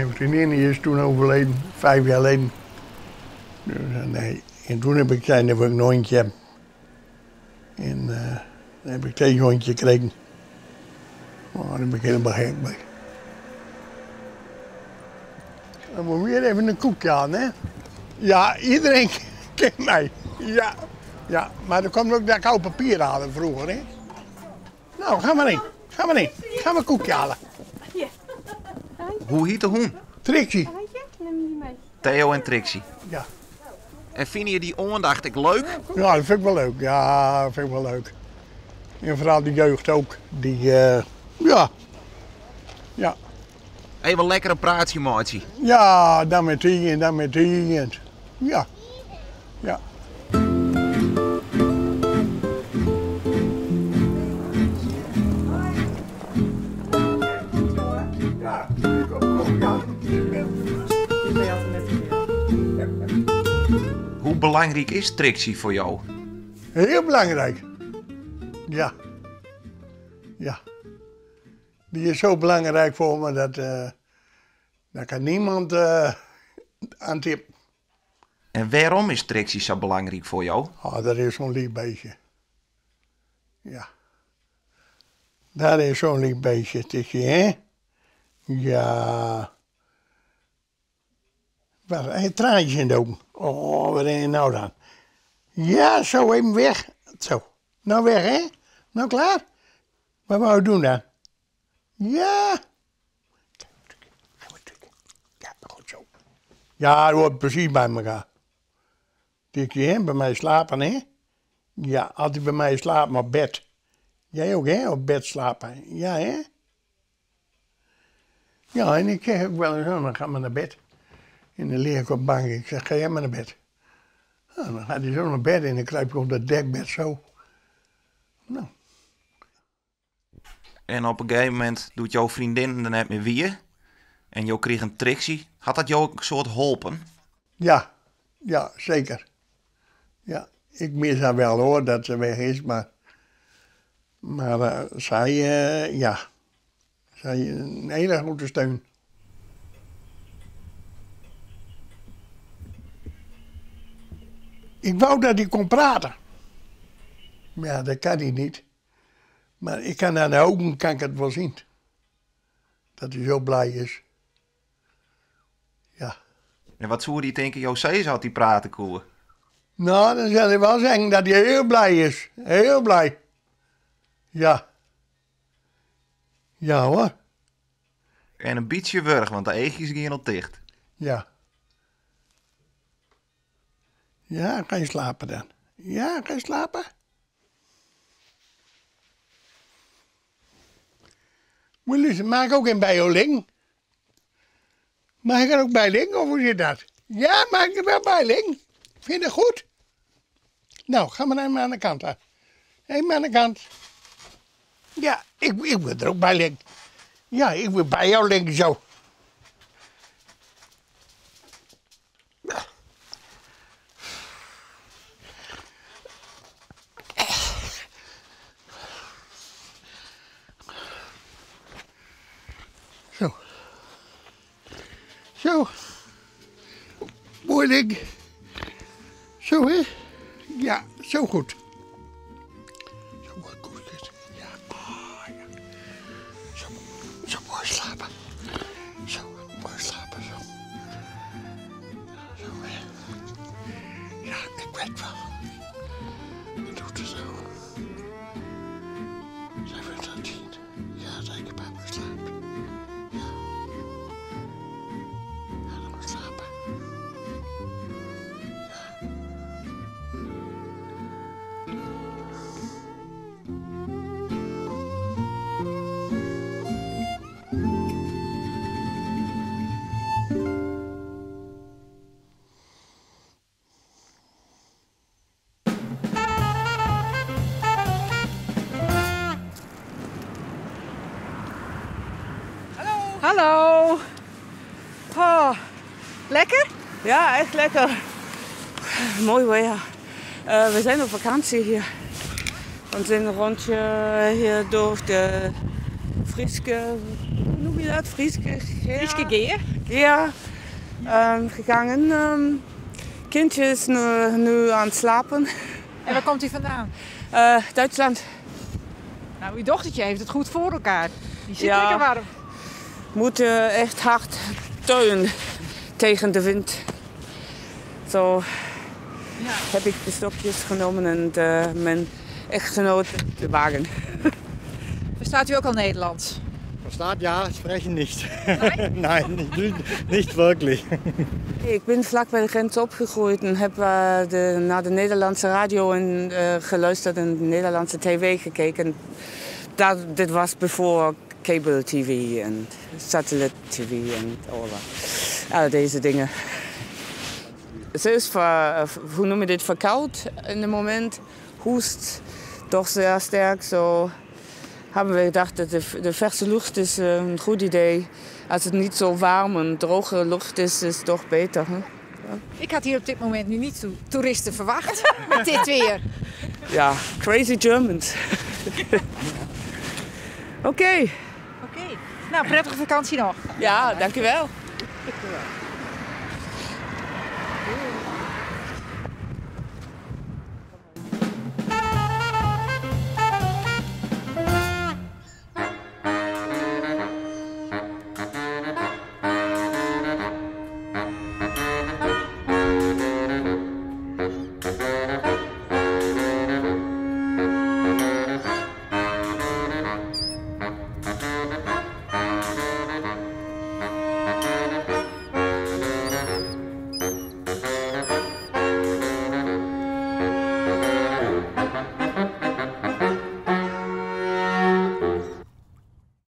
Mijn vriendin die is toen overleden, 5 jaar geleden. Dus, nee. En toen heb ik gezegd, dan wil ik een hondje hebben. En dan heb ik deze hondje gekregen. Oh, daar ben ik helemaal gek bij. Dan moet weer even een koekje aan, hè? Ja, iedereen kent mij. Ja, ja. Maar er kwam ook dat ik oud papier haalde vroeger, hè? Nou, ga maar in. Ga maar in. Ga maar een koekje halen. Hoe heet de hond? Trixie. Neem die mee. Theo en Trixie. Ja. En vind je die aandacht ook leuk? Ja, dat vind ik wel leuk. Ja, dat vind ik wel leuk. En vooral de jeugd ook. Die, ja. Ja. Even lekker een praatje, maatje. Ja, dan met die en dan met die. En, ja. Ja. Ja, kom, ja. Die ben je altijd met weer. Hoe belangrijk is Trixie voor jou? Heel belangrijk. Ja. Ja. Die is zo belangrijk voor me dat daar kan niemand aan tippen. En waarom is Trixie zo belangrijk voor jou? Oh, dat is zo'n lief beestje. Ja. Dat is zo'n lief beestje, Trixie, hè? Ja. Wat, hij traantjes in de ogen. Oh, wat ben je nou dan? Ja, zo even weg. Zo. Nou weg, hè? Nou klaar? Wat wou je doen dan? Ja. Ja, goed zo. Ja, dat hoort precies bij elkaar. Dikkie, hè? Bij mij slapen, hè? Ja, altijd bij mij slapen op bed. Jij ook, hè? Op bed slapen. Ja, hè? Ja, en ik zeg ook wel eens, oh, dan gaan we naar bed. En dan lig ik op de bank. Ik zeg, ga jij maar naar bed. Nou, dan gaat hij zo naar bed en dan kruip ik op dat dekbed zo. Nou. En op een gegeven moment doet jouw vriendin er net meer wie. En jou kreeg een Trixie. Had dat jou ook een soort holpen? Ja, ja, zeker. Ja, ik mis haar wel hoor, dat ze weg is, maar zij, ja, zij is een hele grote steun. Ik wou dat hij kon praten. Maar ja, dat kan hij niet. Maar ik kan aan de ogen kan ik het wel zien. Dat hij zo blij is. Ja. En wat zou die denken, jou zei had hij praten koe? Nou, dan zal hij wel zeggen dat hij heel blij is. Heel blij. Ja. Ja hoor. En een beetje wurg, want de eegjes gingen al dicht. Ja. Ja, ga je slapen dan? Ja, ga je slapen? Moet je luisteren, mag ik ook in bij jou liggen? Mag ik er ook bij liggen of hoe zit dat? Ja, mag ik er wel bij liggen? Vind je dat goed? Nou, ga maar even aan de kant. Hè. Even aan de kant. Ja, ik wil er ook bij liggen. Ja, ik wil bij jou liggen zo. Zo. Zo. Mooi liggen. Zo, hè? Ja, zo goed. Zo goed dit. Ja. Oh, ja. Zo, zo mooi slapen. Zo mooi slapen. Zo. Zo, hè? Ja, ik weet wel. Wat doet het zo? Zij wil dat zien. Ja, dat ik bij me slaap. Ja. Ja, dan moet slapen. Hallo. Oh, lekker? Ja, echt lekker. Mooi weer. We zijn op vakantie hier. We zijn een rondje hier door de Fryske, hoe noem je dat? Fryske Gea? Fryske Gea. IKEA gegangen. Kindje is nu aan het slapen. En waar komt u vandaan? Duitsland. Nou, uw dochtertje heeft het goed voor elkaar. Die zit Ja. lekker warm. Moet echt hard teunen tegen de wind. Zo heb ik de stokjes genomen en mijn echtgenoot de wagen. Verstaat u ook al Nederlands? Verstaat ja, sprechen nicht. Nein, nicht, nicht wirklich. Ik ben vlak bij de grens opgegroeid en heb naar de Nederlandse radio geluisterd en de Nederlandse tv gekeken. Dit was before cable tv en satellite tv en al deze dingen. Ze is, hoe noem je dit, verkoud in het moment. Hoest toch zeer sterk. Zo hebben we gedacht dat de verse lucht is een goed idee. Als het niet zo warm en droge lucht is, is het toch beter. Hè? Ik had hier op dit moment nu niet toeristen verwacht met dit weer. Ja, crazy Germans. Oké. Oké. Nou, prettige vakantie nog. Ja, dankjewel. Dankjewel.